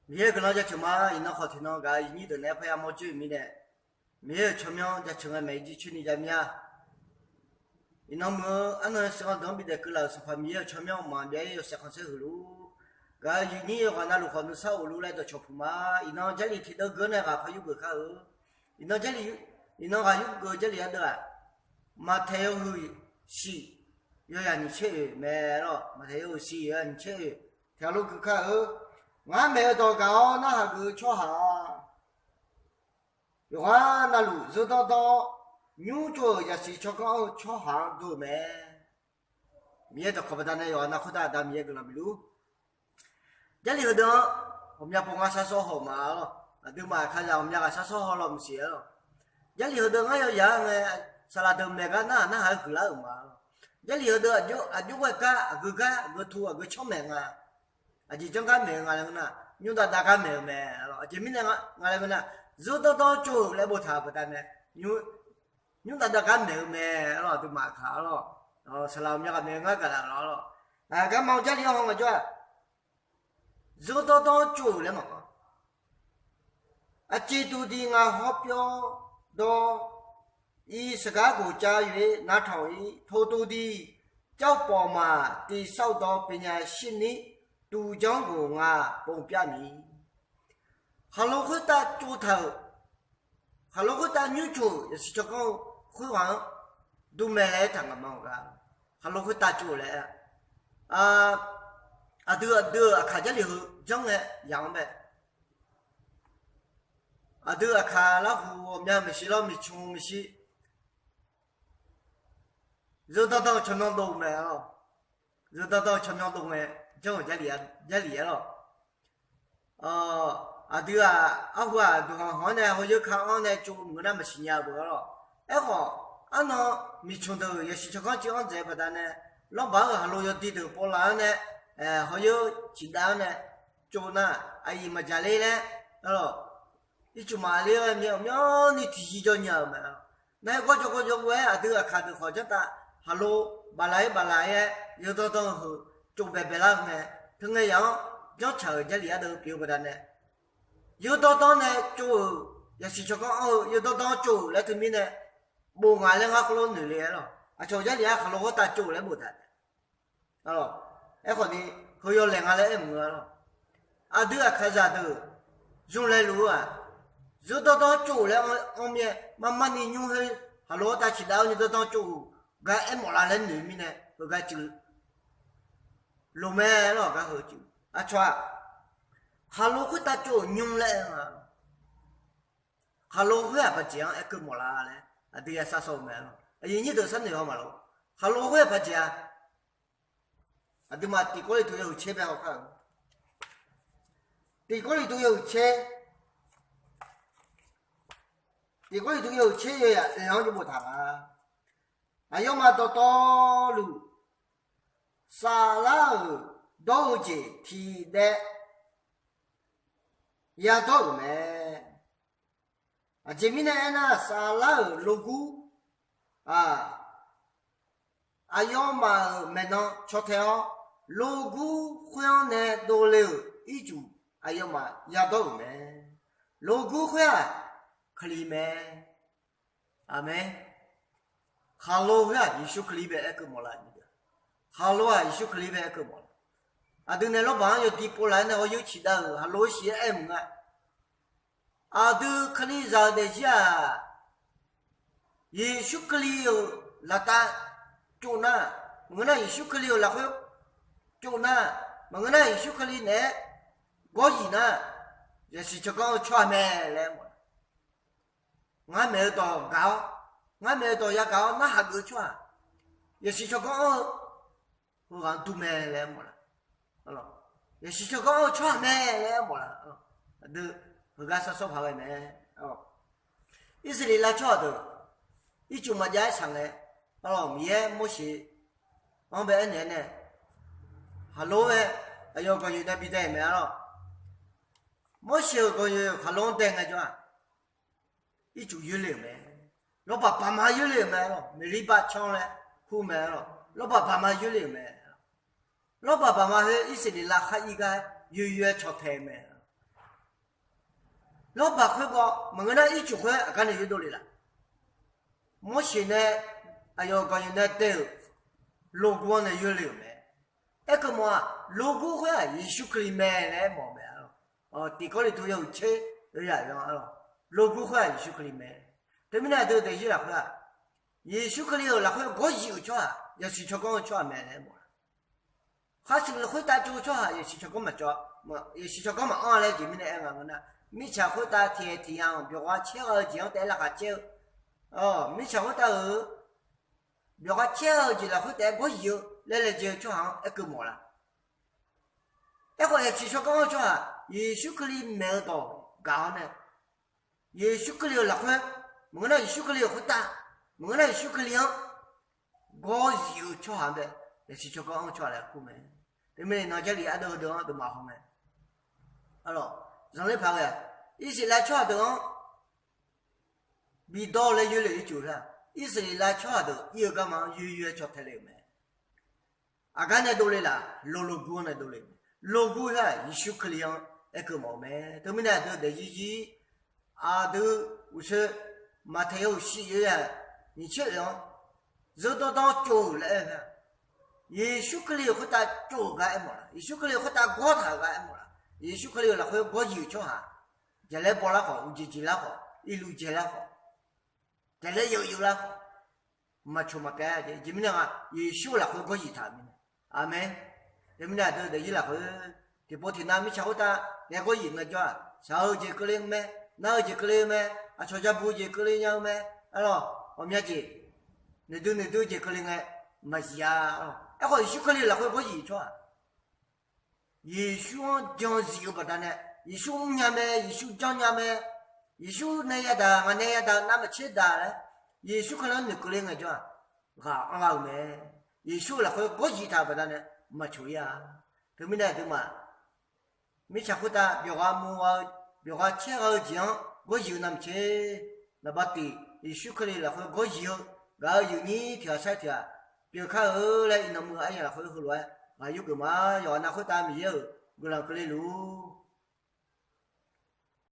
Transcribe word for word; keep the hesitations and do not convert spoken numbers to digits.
Miqyaer-euq guiqlanq jaceuq ma. Iqnan khawf tiqnan gaq-euq yawnyir deuq naeq-aer parya mawr joer-euq mirnae, Miqyaer-euq tsawrmyanr jaceuq ngae maeq-ir jircoer ni jav mir-a. Iqnan muiq-eu arnan yawshuif-anr deuq-anr bidaq keuvlaf-euq Sanqpaq Miqyaer-euq tsawrmyanr mqmaq byav-ir yawshaef khanqsaer huiq luf-ur. Gaq-euq yawnyir yawqghaq navluf khawf nuisar of luf laer dawqcawq puq ma. Iqnan Jarlif tiqdeuv geur nae ghaq par yurgeuf kar-eu. Iqnan Jarlif, iqnan ghaq yurgeuf-eu Jarlif ardeuv-aq, Maqtaeq yawhuiq shiq yawzaq nyiq tser oeq mae lawr. Maqtaeq yawhuiq shiq yawzaq nyiq tser oeq. Tiqghaq lof gui kar-eu. Ngar maeq-eu dawq gaq-awr narhaq geuf-eu tsawrhaq-a, yawqghaq navluf zeur danr danr-awr nymr tsov-euq zaqsiq tsawrganr-eu tsawrhaq-anr dov-eu mae. Miqyaer dawqkawq baqdanae yawqghaq nav khoertav Aqda Miqyaer guiqlanq bif luf-ur. Jarlif heudeuq-anr ghawqmya pov ngar shar sawr haw ma lawr. Aqduimaf aqkaqzaq ghawqmya ghaq shar sawr haw lawr maqsiq-a lawr. Jarlif heudeuq ngar yawyaq-anr ngae, saqlaq deuq maeq gar narhaq narhaq-aer huiqlar-euq ma lawr. Jarlif heudeuq aqjox ghae gar aqgeu gar aqgeu tu aqgeu canr maeq nga. Aqjeq janr gar maeq-eu nga laer ngeur nar, nymr dav dav gar maeq-eu mae lawr. Aqjeq mirnae nga laer ngeur nar, zeur danr danr-awr tsov-euq laer boftaq-euq baqdanae, nymr dav dav gar maeq-eu mae lawr. Aqduimaf aqkaq lawr, saqlaq ghawqmya ghaq maeq-eu ngar gaqlaf lawr lawr. Aqgarma-eu Jarlif-anr haw ngaejawr-aq, zeur danr danr-awr tsov-euq laer maqngeur. Aqceq duqdiq ngaq hawpyawr dawr, iq saqgar ghoqcav yoeq-ir navtawq-ir, tov duqdiq jar pawf maf tiq sar-eu dawr pyaeqnya shirni, duqjanr ghof nga pov pyav miq. Khaqlo khoertav tsovtaq-euq, khaqlo khoertav nymr tsov-euq zaqsiq tsawrganr-eu khoerghaq-anr duq maeq laer aertaq ngaq ma-awq gar. Khaqlo khoertav tsov laer, aqdui aqdui-euq aqkaq Jarlif heu janr ngae yaq-anr bae, aqdui aqkaq larhuq ghawqmya maeqshi lawr, miqcmq maeqshi, zeur danr danr-eu tsawrmyanr dov mae lawr. Zeur danr danr-eu tsawrmyanr dov ngae janr-euq Jarlif-a lawr. Aqdui-aq arhu-aq duqkhanq khanq-anr nae hawyoer ka-anr nae tsov maqngeur nar maqsiq nya-eu beuq-a lawr. Aerkhawf, arnan miqcmq deuq zaqsiq tsawrganr cuiv-anr dzaeq-eu baqdanae, lawrbaq-anr-euq khaqlo yawdi deuq pov laf-anr nae, hawyoer ciqdav-anr nae tsov nar, aqyuif maqjaqler laer, a lawr, ircuf maqler-aer myav-euq myanrni tiqzir jawr nya-euq mae. Nar-aer gawrjawr gawrjawr ghof-aer aqdui aqkaq deuq khawf janrtav khaqlo baflaf-ir baflaf-ir-aer zeur danr danr-eu heu tsov baebae lar-eu mae. Teu ngae yaq-anr janrcaq-euq Jarlif ardeuv pyeuf-eu baqdanae, zeur danr danr nae tsov-euq, zaqsiq tsawrganr anr-eu zeur danr danr tsov-euq laer teumirnae, bof ngaq laer ngar khoerlof noeq le-aer lawr. Aqcawq Jarlif-aq khaqlo khoertav tsov-euq laer boftaq Aerkhawf ni, heu yawlaeq nga laer aer mq-eu-a lawr. Aqdui aqkaqzaq deuq zmq laeq luf-eu-aq, zeur danr danr tsov-euq laer anr mir-aer, marmarni nymr khoer khaqlo khoertav ciqdav-awr ni danr danr tsov-euq gar aermawf la laer noeq mirnae, heugar cuiv loq mae lawr. Gar heu cuiv aqcawq-aq, khaqlo khoertav tsov-euq nymr laer aer nga. Khaqlo khoer-aq baqjeq-anr aer keuv mawf la laer aqdui ya sar sawr-eu mae lawr. Aqyuif nyir deuq sharnoeq haw maqlof. Khaqlo khoer-aq baqjeq-a. Aqduimaf Tiq Gawrliqtu yawhuiq tser bae haw kar-eu. Tiq Gawrliqtu yawhuiq tser, Tiq Gawrliqtu yawhuiq tser yawzaq oeq-anr jawr boftaq nga. Aqyawfmaf dawqtawvluf saflar-euq dawr-eu jeq tiqdaev yadawr-euq mae. Aqjeq mirnae aernar, saflar-euq logur, aq, aqyawfmaf-euq maeqnan caw tae-awr, logur khoer-anr nae dovle-euq ircuf aqyawfmaf yadawr-euq mae. Logur khoer-aq, Kali mae. Aqmeq. Khaqlo khoer-aq Yeqsur Kali bae aer keuv mawf la. Khaqlo-aq Yeqsur Kali bae aer keuv mawf la. Aqdui nae lawrbaq-anr yawdi pov laf-aer nae hawyoer ciqdav-euq khaqlo-aer siq-aer aer mq nga. Aqdui Kalizaq-euq daefzir-aq, Yeqsur Kali-euq laftav tsov nar, maqngeur nar Yeqsur Kali-euq lafkhoer tsov nar, maqngeur nar Yeqsur Kali naeq-aer gawr zif nar, zaqsiq tsawrganr-eu tsawrhaq mae laer mawf-a. Ngar maeq-eu dawq gaq-awr, ngar maeq-eu dawq yagaq-awr narhaq geuf-eu tsawrhaq, zaqsiq tsawrganr anr-eu heughaq-anr dur mae laer mawf la. Zaqsiq tsawrganr anr-eu tsawrhaq mae laer mawf la. Aqdui heugar sar sawr paq ghae mae. Irsaqleqlav tsawrhaq deuq ircuf maqjav-aer shaq ngae, Miqyaer Morseq-anr bae aernaeq-aer nae, khaqlo-aer aqyawf gawqnyoeq nae bi dae-euq mae-a lawr. Morseq-euq gawqnyoeq khaqlo-anr dae ngaejawr-aq, ircuf yoerle-euq mae. Lawrbaq baqma yoerle-euq mae lawr. Meqlirbaq canr laer kur mae lawr. Lawrbaq baqma yoerle-euq mae. Lawrbaq baqma khoer Irsaqleqlav khar ir gar yoer yoer-aer caw tae-eu mae. Dawrbaq khoergawv maqngeur nar, ircuf khoer aqgar nae yurdov le laf? Morseq nae aqyawf gawqnyiq nae dae-euq loqguv-anr nae yurle-euq mae. Aerkeuv mawf-aq, loqguv khoer-aq Yeqsur Kali mae laer aermawf-eu mae. Tiq Gawrliqtu yawhuiq tser yawzaq yawq-anr arlawq, loqguv khoer-aq Yeqsur Kali mae. Teumirnae aqdui daefzir lafkhoer-aq, Yeqsur Kali-euq lafkhoer gawrzif-euq tsawrhaq yasiq tsawrganr-eu tsawrhaq mae laer aermawf-a. Khar shuif lafkhoer tav tsov-eu tsawrhaq yasiq tsawrganr maqcawv, yasiq tsawrganr maqanr laer jeq mirnae aer nga ngeur nar, mirtsaq khoertav tiqaeq tiqya-anr byawqghaq caergha-eu jeq-anr taef-aer laqkhaq caer-eu, mirtsaq khoertav-euq byawqghaq caergha-eu jeq lafkhoer taef-aer gawrzif-eu laer laejae-eu tsawrhaq-anr aerkeuv mawf la? Aerkhawf yasiq tsawrganr-eu tsawrhaq Yeqsur Kali maeq-eu dawq gaq-awr nae, Yeqsur Kali-euq lafkhoer, maqngeur nar Yeqsur Kali-euq khoertav, maqngeur nar Yeqsur Kali-anr gawrzif-eu tsawrhaq-anr bae yasiq tsawrganr-anr tsawrhaq laer kur mae. Teumirnae nan Jarlif ardeuv heudeuq-anr deuq maqhaw mae. Arlawq, zanqler paq ghae-aq, Irsaqleqlav tsawrhaq deuq-anr bidawr laer yoerle-eu ircuf lar, Irsaqleqlav tsawrhaq deuq ir-eu garma-anr yoer yoer-aer caw tae le-euq mae. Aqgar nae dovle laf? Loqloqguv-anr nae dovle mae. Loqguv-aq Yeqsur Kali-anr aerkeuv mawf-eu mae. Teumirnae aqdui daefzir zir, aqdui uqshoe Maqtaeq yawhuiq shif yawzaq nyiq tser oeq-anr, zeur dawrdawr tsov-euq laer aer-eu nar, Yeqsur Kali-euq khoertav tsov-euq gar aermawf laf? Yeqsur Kali-euq khoertav gawr taq-euq gar aermawf laf? Yeqsur Kali-euq lafkhoer gawrzif-euq tsawrhaq jaqlaer baw lar khawf, uqjeq jeq lar khawf, irluf jae lar khawf, jaqlaer yawf yawf lar khawf, maqcoq maqpyav-a jeq. Aqjeq mirnae nga, Yeqsur-euq lafkhoer gawrzif taq-euq mirnae. Aqmeq. Teumirnae aqdui daefzir lafkhoer tiqpov tiqnav mirtsaq khoertav nae gawrzif ngaejawr-aq, shaq-eu jeq keuvle-eu mae, nar-eu jeq keuvle-eu mae, aqcawq jabu jeq keuvle nya-eu mae, arlawq, ghawqmya jeq, noeqdui noeqdui jeq keuvle ngae maqzif-a. Aerkhawf Yeqsur Kali lafkhoer gawrzif-euq tsawrhaq Yeqsur-anr jan zif-eu baqdanae, Yeqsur mrnya mae, Yeqsur janrnya mae, Yeqsur nae yadaq, ngaq nae yadaq, navmaqtser daq laer Yeqsur Kali-anr noeqkeuv le ngaejawr-aq, ghaq anrlar-euq mae. Yeqsur-euq lafkhoer gawrzif taq-euq baqdanae maqcoq ir-a. Teumirnae aqduimaf mirtsaq khoertav byawqghaq mrgha-eu, byawqghaq caergha-eu jeq-anr gawrzif-eu navmaqtser, naqba tiq Yeqsur Kali lafkhoer gawrzif-eu gaq-eu yawqnyir tiq ghaq sair tiq ghaq pyeuf kar-eu laer iqnan muiq-eu aryamq lafkhoer heulof-aer ghaq yurgeuf ma. Yawqghaq nav khoertav Miqyaer-euq guiqlanq keuvle luf-ur.